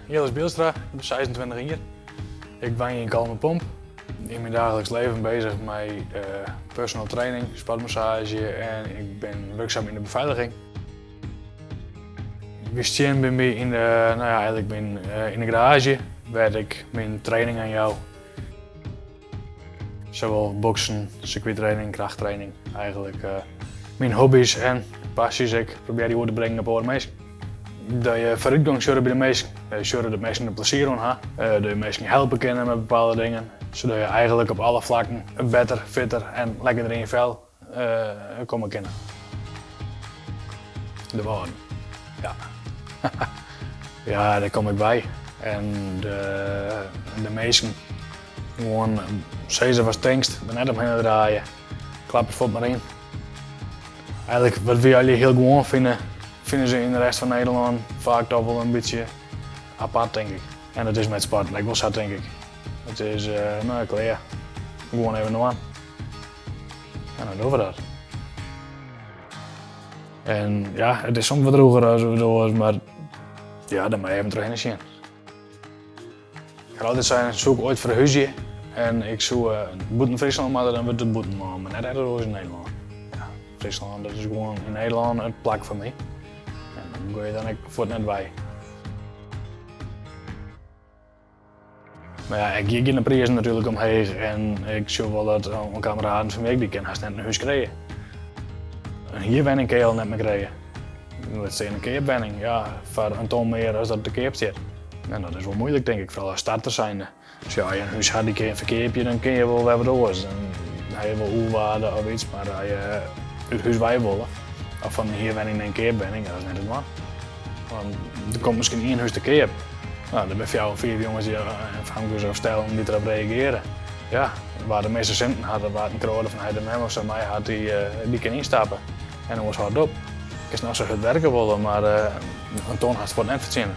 Jilles Bielstra, ik bin 26 jier. Ik wenje yn Kollumerpomp. Yn myn daaglikse leven bezich mei personal training, sportmassaazje en ik bin wurksum yn de befeiliging. Wy stean by my yn de, no ja, eigenlijk myn, yn de garaazje wêr't ik myn trainingen jou. Sawol boksen, sirkwyttraining, krachttraining. Eigenlijk myn hobby's en passys ek probearje oer te bringen op oare minsken. Dat je foarútgong sjogge by de minsken. Dat je sjogge dat minsken der plezier oan ha. Dat je minsken helpe kinne mei bepaalde dingen. Sadat je eigenlijk op alle flakken better, fitter en lekkerder yn je fel komme kinne. De Wâlden, ja. Ja, dêr kom ik wei. En de, de minsken gewoan sizze watst tinkst, der net omhinne draaie. Klap der fuort mar yn. Eigenlik wat wy allegear hiel gewoan fine, fine se yn de rest fan Nederlân faak toch wol in bytsje apart, tink ik. En dat is mei it sporten ek wol sa, tink ik. It is, no ja, klear. Gewoan even dwaan. En dan dogge we dat. En ja, it is soms wat drûger as wat oars, mar ja, dêr moatte je even trochhinne sjen. Ik ha altyd sein, soe ik oait ferhúzje en ik soe bûten Fryslân moatte, dan wurdt it bûtenlân, mar net ergens oars yn Nederlân. Ja, Fryslân, dat is gewoan yn Nederlân it plak foar my. En dan gean je dan ek fuort net wei. Mar ja, ek hjir gean de prizen natuerlik omheech en ik sjoch wol dat oan kameraden fan my ek, dy kinne hast net in hús krije. In hierwenning kinne je al net mear krije. Laat stean in keapwenning, ja, foar in ton mear as dat te keap stiet. En dat is wol moeilik tink ik, foaral as starter zijnde. Dus ja, as je in hús ha, dy kinne je ferkeapje, dan kinne je wol wer wat oars. Dan ha je wol oerwaarde of iets, mar as je út hús wei wolle, of fan in hierwenning nei in keapwenning, ja, dat is net te dwaan. Want der komt miskien ien hús te keap. No, der binne fjouwer, fiif jonges en famkes of stellen dy't derop reagearje. Ja, wa't de measte sinten hat, of wa't in kroade fan heit en mem of sa mei hat, dy kin ynstappe. En oars hâldt it op. Kinst noch sa hurd werke wolle, mar in ton hast fuort net fertsjinne.